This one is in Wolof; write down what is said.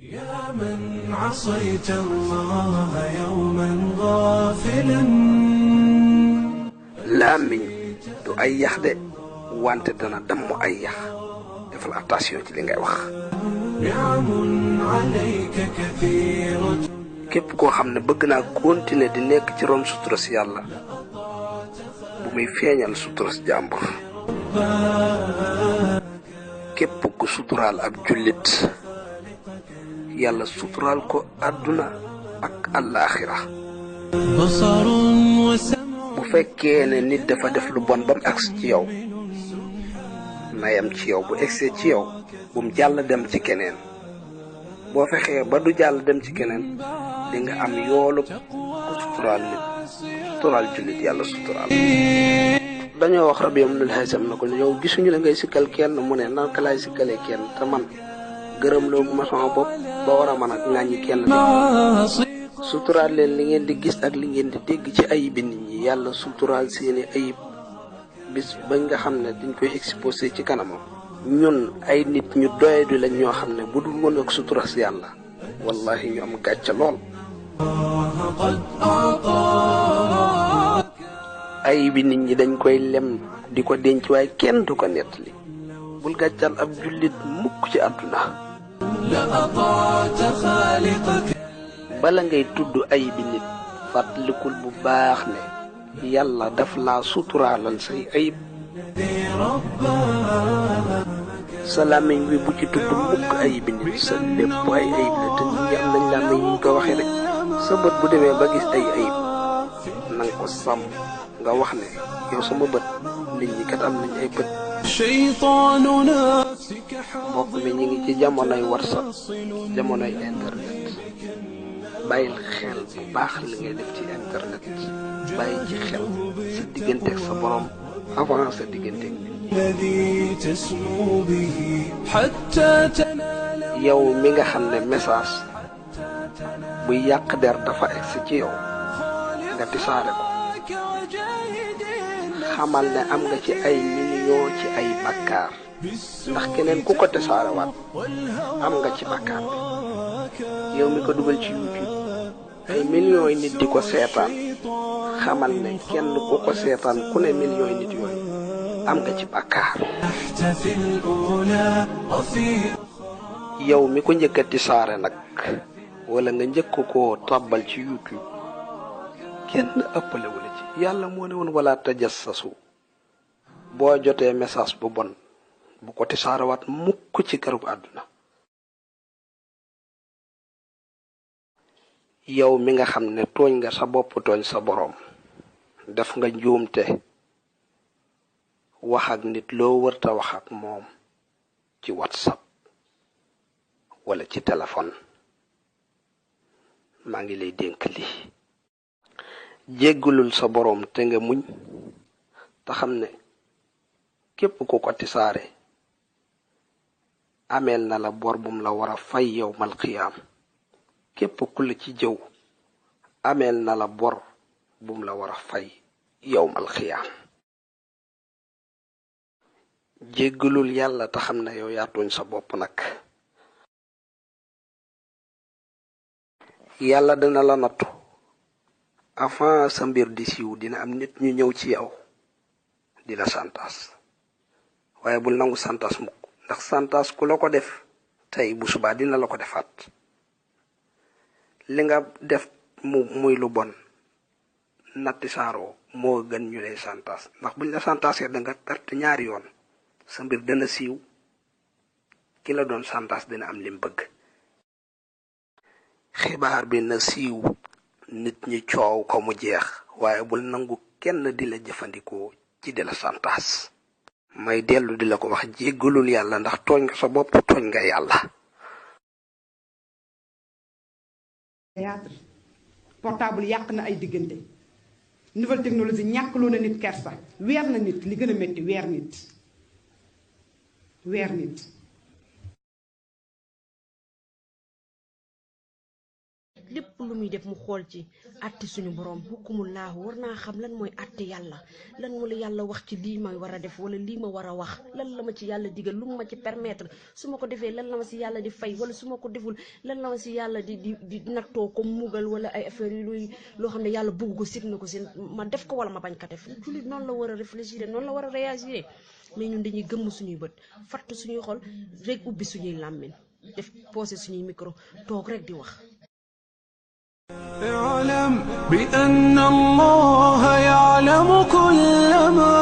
يا من عصيت الله يوما غافلا làmmiñ du ay yax de wante dana damm ay yax defal attention ci li ngay wax. نعم عليك كثيرة képp koo xam ne bëgg naa continuer di nekk ci ron sutura si yàlla bu muy feeñal sutura si jàmbur. képp ku suturaal ab jullit yàlla suturaal ko àdduna ak àllaaxira. بصر وسمع bu fekkee ne nit dafa def lu bon ba mu agsi ci yow na yam ci yow bu egsee ci yow bu mu jàll dem ci keneen boo fexee ba du jàll dem ci keneen di nga am yoolu ku suturaal nit suturaal jullit yàlla suturaal. dañoo wax Rabi ibn al-Haysam na ko yow gisuñu la ngay sikkal kenn mu ne naka laay sikkalee kenn te man gërëm loo bu ma sama bopp ba war a mën a ŋàññi kenn de. suturaal leen li ngeen di gis ak li ngeen di dégg ci ayibi nit ñi yàlla suturaal seeni ayib bis bañ nga xam ne dañ koy exposé ci kanamam. ñun ay nit ñu doyadu lañ ñoo xam ne bu dul woon ak sutura si yàlla wallahi ñu am gàcce lool. قد أعطاك ayibi nit ñi dañ koy lem di ko denc waaye kenn du ko nettali bul gàccal ab jullit mukk ci àdduna. لأطعت خالقك bala ngay tudd ayibi nit fàttalikul bu baax ne yàlla daf laa suturaalal say ayib. ذي ربك sa làmmiñ bi bu ci tudd mukk ayibi nit sa lépp ay ayib la te nit ñi am nañ làmmiñ yi ñu ko waxee rek sa bët bu demee ba gis ay ayib na nga ko sàmm nga wax ne yow sama bët nit ñi kat am nañ ay bët. شيطان نفسك mbokk mi ñu ngi ci jamonoy whatsapp jamonoy internet bàyyil xel bu baax li ngay def ci internet bàyyi ci xel sa digganteeg sa borom avant sa digganteeg nit ñi. الذي تسمو به حتى تنال yow mi nga xam ne message buy yàq der dafa egsi ci yow nga tisaare ko وجاهد xamal ne am nga ci ay million ci ay bakkaar ndax keneen ku ko tisaarewaat am nga ci bakkaar bi. yow mi ko dugal ci YouTube ay millions yi nit di ko seetaan xamal ne kenn ku ko seetaan ku ne millions yi nit yooyu am nga ci bakkaar. في الأولى وفي yow mi ko njëkk a tisaare nag wala nga njëkk koo tàbbal ci YouTube kenn ëppale wala ci yàlla moo ne woon wala tajassasu boo jotee message bu bon bu ko tisaarewaat mukk ci kërub àdduna. yow mi nga xam ne tooñ nga sa bopp tooñ sa boroom def nga njuumte wax ak nit loo wërta wax ak moom ci WhatsApp wala ci téléphone maa ngi lay dénk lii jéggalul sa boroom te nga muñ te xam ne képp ku ko tisaare ameel na la bor bum la war a fay yawmal qiyaam képp ku la ci jëw ameel na la bor bum la war a fay yawmal qiyaam. jéggalul yàlla te xam ne yow yaa tooñ sa bopp nag. yàlla dana la nattu avant sa mbir di siiw dina am nit ñu ñëw ci yow di la santaas waaye bul nangu santaas mukk ndax santaas ku la ko def tey bu subaa dina la ko defaat. li nga def muy lu bon natti saaroo moo gën ñu lay santaas ndax buñ la santaasee da nga perte ñaari yoon sa mbir dana siiw ki la doon santaas dina am lim bëgg. xibaar bi na siiw nit ñi coow ko mu jeex waaye bul nangu kenn di la jëfandikoo ci di la santaas. may dellu di la ko wax jéggalul yàlla ndax tooñ nga sa bopp tooñ nga yàlla. théâtre portable yàq na ay diggante nouvelle technologie ñàkkloo na nit kersa weer na nit li gën a métti weer nit lépp lu muy def mu xool ci àtte suñu borom hukumullahu war naa xam lan mooy àtte yàlla lan moo la yàlla wax ci lii may war a def wala lii ma war a wax lan la ma ci yàlla digal lu mu ma ci permettre su ma ko defee lan la ma si yàlla di fay wala su ma ko deful lan la ma si yàlla di nattoo comme mugal wala ay affaire yu loo xam ne yàlla bugg ko sit na ko seen ma def ko wala ma bañ ko def jullit noonu la war a réfléchir noonu la war a réagir mais ñun dañuy gëmm suñuy bët fatt suñuy xol rek ubbi suñuy làmmiñ def posé suñuy micro toog rek di wax. اعلم بأن الله يعلم كل ما